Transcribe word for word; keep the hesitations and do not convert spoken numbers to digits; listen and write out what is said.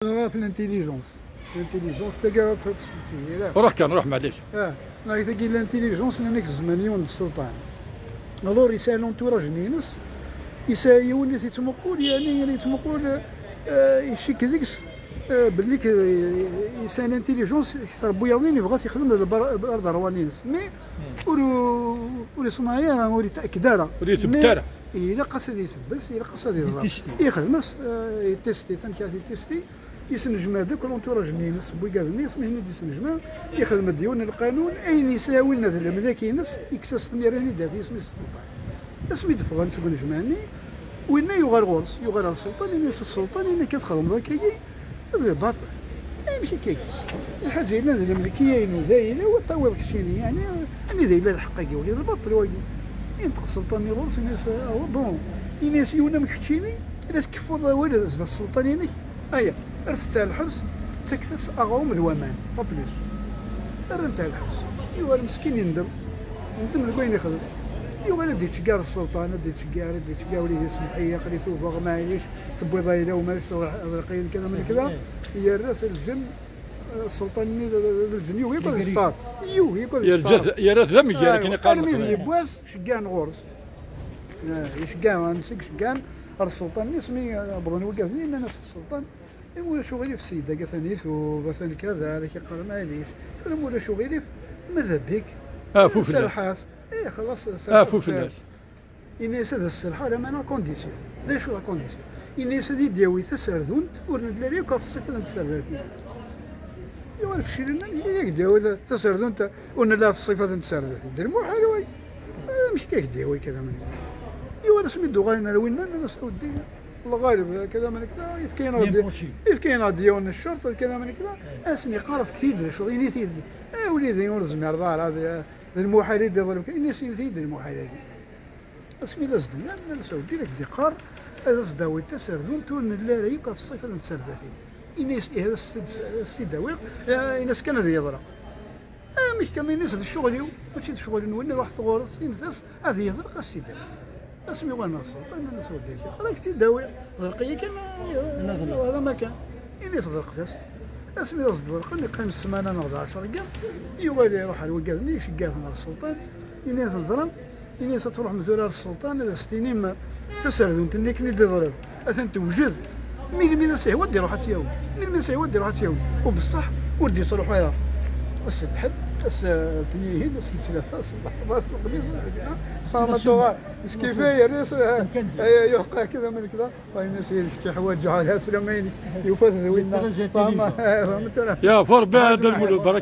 Ɣef l'intelligence. L'intelligence, tagi ad tt-, tt-, tt-, ruḥ kan, ruḥ, maɛlic. Ah, neɣ tagi l'intelligence, nnan-ak zzman yiwen d sselṭan. Alors, yesɛa l'entourage-nni-ines, yesɛa yiwen i t-yettmuqul, yeɛni, i yettmuqul, eh, icikk deg-s, eh, belli k-, yesɛa l'intelligence, kter n wiyaḍ-nni yebɣa ad t-yexdem d lbar-, aderwan-ines. Mais ur, ur iṣenneɛ ara, ur yettaked ara. Ur itbeddel ara. Mais ilaq-as ad itbeddel, ilaq-as ad iẓer. Itesti. Ixdem-as, eh, itesti, tamek ara t-itesti. Yesnejmaɛ-d akk l'entourage-nni-ines, n wiyaḍ-nni, asmi ten-id-yesnejmaɛ, ixdem-d yiwen n lqanun, ayen yesɛa winna d lemlak-ines, yekkes-as-ten i ran i d-af isem-is. Asmi d-ffɣen seg unejmaɛ-nni, winna yuɣal ɣur-s, yuɣal ɣer sselṭan, yenna-as sselṭan, yenna-k ad txedmeḍ akkagi, d lbaṭel. Amek akkagi? Lḥaǧa yellan d lemlekkiya-inu, d ayla-w, ad tawiḍ keččini, yeɛni, anida yella lḥeqq-agi? Wagi d lbaṭel wagi. Yenṭeq sselṭan-nni ɣur-s, yenna-as, ah, bon, yenna-as yiwen am keččini, la tkeffuḍ awal zdat sselṭan-inek, aya, rret-t ar lḥebs, ttakket-as aɣrum d waman, pas plus. Rran-t ar lḥebs. Yuɣal meskin yendem. Yendem deg wayen yexdem. Yuɣal ad d-yettceggiɛ ɣer sselṭan, ad d-yettceggiɛ, ad d-yettceggiɛ, wlidi semmeḥ-iyi, aql-i tubeɣ, maɛlic, tewwiḍ ayla-w, maɛlic, teḍleq-iyi kra min kra. Yerra-t lǧen, eh, sselṭan-nni d, d, d lǧen, yugi akk ad yesṭer. Yugi akk ad yesṭer. Yerra-t d amger, akken i qqaren. Armi d yiwwas, ceggan ɣur-s. Eh, iceggan, ansi i ceggan ɣer sselṭan-nni, asmi, eh, wwḍen wiyaḍ-nni, nnan-as sselṭan, "Eh, ma ulac uɣilif, ssid-agi atan itub, atan kada, ad ak-iqqar maɛlic. Tura ma ulac uɣilif, ma d abik, afu fell-as. Serreḥ-as." Eh, xlaṣ, serreḥ-as. Afu fell-as. Ini-as ad as-serrḥeɣ, lameɛna condition. D acu la condition? Ini-as ad yi-d-yawi taserdunt ur nelli ara yakk ɣef ṣṣifa n tserdatin. Yuɣal feclen, amek i ak-d-yawi ta-, taserdunt ur nelli ɣef ṣṣifa n tserdatin? D lmuḥal wagi. Amek i ak-d-yawi kada am nekda? Yuɣal asmi d-uɣalen ar winna, nnan-as a weddi, lɣalib, kada am nekda, yefka-yaneɣ-d, yefka-yaneɣ-d yiwen n ccerṭ, kada am nekda, ad sen-yeqqar efk-t-id d acu, init-id. A wlidi, ur tezmireḍ ara, d, d lmuḥal i d-iḍleb kan, ini-as init-iyi-d d lmuḥal-agi. Asmi d as-d-nnan, nnan-as a weddi, la k-d-iqqar ad as-d-tawiḍ taserdunt ur nelli ara yakk ɣef ṣṣifa n tserdatin. Ini-as ih, ad as-t-id-, ad as-t-id-awiɣ, eh, ini-as kan ad yeḍleq. Amek kan, ini-as d ccɣel-iw, mačči d ccɣel-nwen, ruḥet ɣur-s, init-as ad yeḍleq, ad as-t-id-awiɣ. Asmi uɣalen ɣer sselṭan, nnan-as a weddi, aql-ak-tt-id-awiɣ, ḍleq-iyi kan, eh, ad am-akan. Ini-as ḍelqet-as. Asmi d as-d-ḍelqen, yeqqim ssmana neɣ d ɛecṛa n yiyyam, yuɣal iruḥ ar wiyaḍ-nni, iceggeɛ-ten ɣer sselṭan, ini-as ẓra, ini-as ad truḥem tura ar sselṭan, ad as-tinim taserdunt-nni akken i d-iḍleb atan tewjed. Melmi d as-ihwa ad d-iruḥ ad tt-yawi. Melmi d as-ihwa ad d-iruḥ ad tt-yawi. U beṣṣeḥ ur d-yettruḥ ara. Ass n lḥedd, ass n letniyen, ass n ttlata, ass n lḥedd, ass n lxemisa, ass n lǧemɛa. Fahmeḍ tuɣal. Skif ay yerra-yas, eh, eh, yuḥeq kda min kda. Wa yenna-as, "Kečč ḥwaǧeɣ ala sslam-inek, yufa-t d winna." Fahmeḍ tura. Ya, fur bɛed lmulud, baraka.